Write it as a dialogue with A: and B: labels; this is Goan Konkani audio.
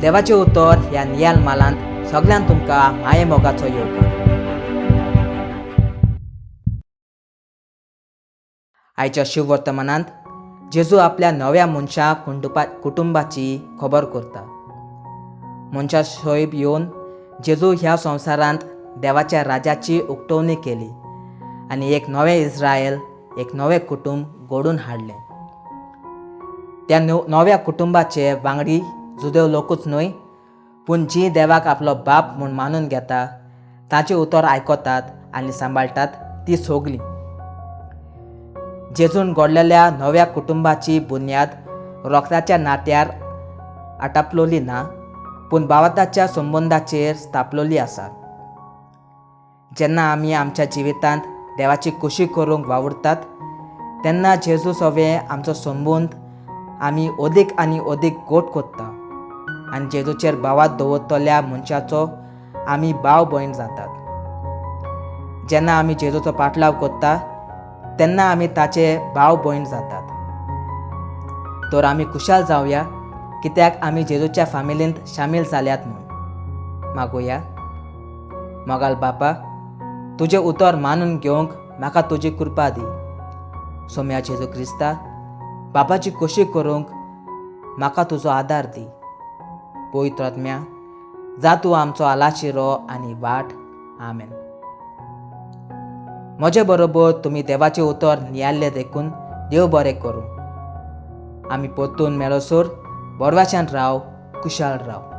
A: देवाचें उतर ह्या नियाल मालांत सगल्यांक तुमकां मायेमोगाचो येवकार. आयच्या शिववर्तमानांत जेजू आपल्या नव्या मनशा कुटुंबाची खबर करता. मनशा शैब येवन जेजू ह्या संवसारांत देवाच्या राजाची उक्तवणी केली आनी एक नवें इस्रायल, एक नवें कुटुंब घडोवन हाडलें. त्या नव्या कुटुंबाचे वांगडी जुदेव लोकूच न्हय, पूण जीं देवाक आपलो बाप म्हूण मानून घेता, ताचें उतर आयकतात आनी सांबाळटात ती सगलीं. जेजून घडलेल्या नव्या कुटुंबाची बुन्याद रोगताच्या नात्यार आटापलोली ना, पूण भावाताच्या संबंदाचेर स्थापलोली आसा. जेन्ना आमी आमच्या जिवितांत देवाची खोशी करूंक वावुरतात, तेन्ना जेजू सवें आमचो संबंद आमी अदीक आनी अदीक गोट कोत्ता आनी जेजूचेर भावात दवरतल्या मनशाचो आमी भाव भयण जातात. जेन्ना आमी जेजूचो पाटलाव करता, तेन्ना आमी ताचे भाव भयण जातात. तर आमी खुशाल जावया, कित्याक आमी जेजूच्या फामिलींत शामील जाल्यात म्हूण. मागुया. मोगाल बापा, तुजें उतर मानून घेवंक म्हाका तुजी कृपा दी. सोम्या जेजू क्रिस्ता, बापाची खोशी करूंक म्हाका तुजो आदार दी. पवित्र आत्म्या, जा तूं आमचो आलाशिरो आनी वाट. आमेन. म्हजे बरोबर तुमी देवाचें उतर नियाळ्ळें देखून देव बरें करूं. आमी परतून मेळसर बरवाच्यान राव, कुशाल राव.